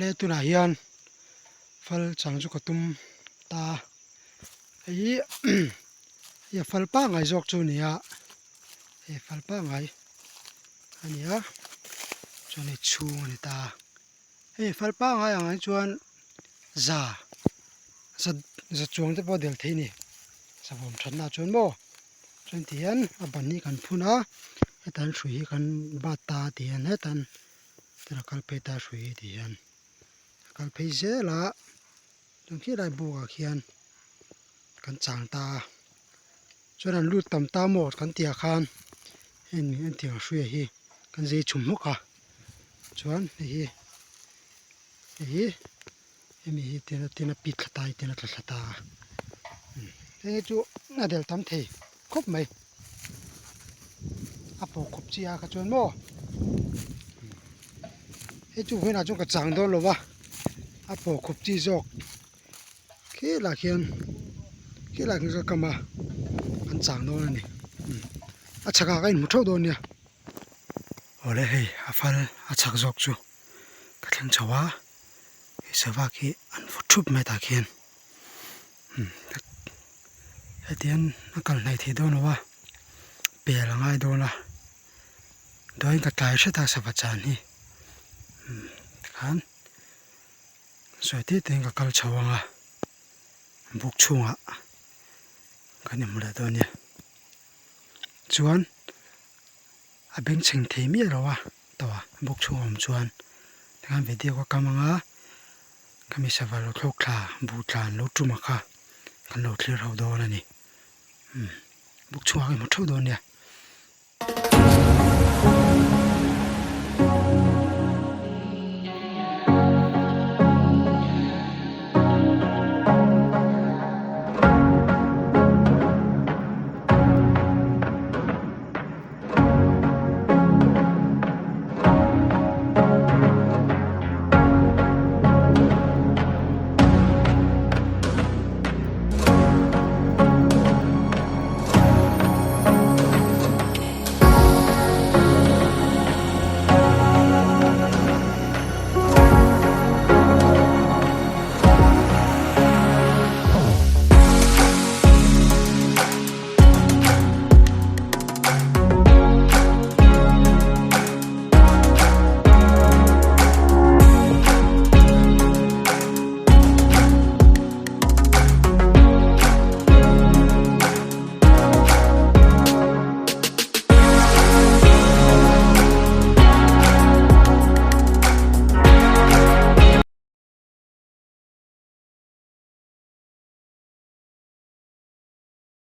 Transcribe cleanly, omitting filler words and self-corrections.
Awle tunah hian fal chang chu ka tum ta hei hi hei a fal pangngai zawk chu a ni a hei a fal pangngai a ni a chuan hei chhung a ni ta hei fal pangngai ang ah hi chuan za za za chuang te pawh a del thei a ni savawm thatna ah chuan maw chuan ti hian a ban hi kan phun a heta an hrui hi kan bat ta ti hian heta an a kal phei ta hrui hi ti hian a kal phei zel a chuan khilai buk ah khian kan chang ta a chuan an lut tam ta maw kan tih ah khan heng hetiang hruia hi kan zei chhum hmawk a chuan hei hi hei hi hemi hi tin a tin a pit thla ta tin a tla thla ta a hei hi chu a del tam thei khawp mai a pawh khawp chi a kha chuan maw hei chu vawiinah chuan ka chang dawn lo va a pawh khawp chi zawk khilaiah khian khilaiah khian ka kam a an chang dawn a ni a chhakah ka inhmu theuh dawn nia awle hei a fal a chhak zawk chu ka thleng chho a hei sava khi an vawt thup mai tah khian. Hetiang a kal hnaih theih dawn lo a pel a ngai dawn a dawiin ka tlai hret a sava chan hi tikhan sawi tir te in ka kal chho ang a buk chhungah kan inhmu leh dawn a nia chuan a bengchheng thei miah lo a tawh a buk chhungah awm chuan tikhan video ka kam ang a. Khami sava lo thlawk thla buh tlan lo tum a kha kan lo thlir ho dawn a ni umm buk chhuak emaw theuh dawn nia.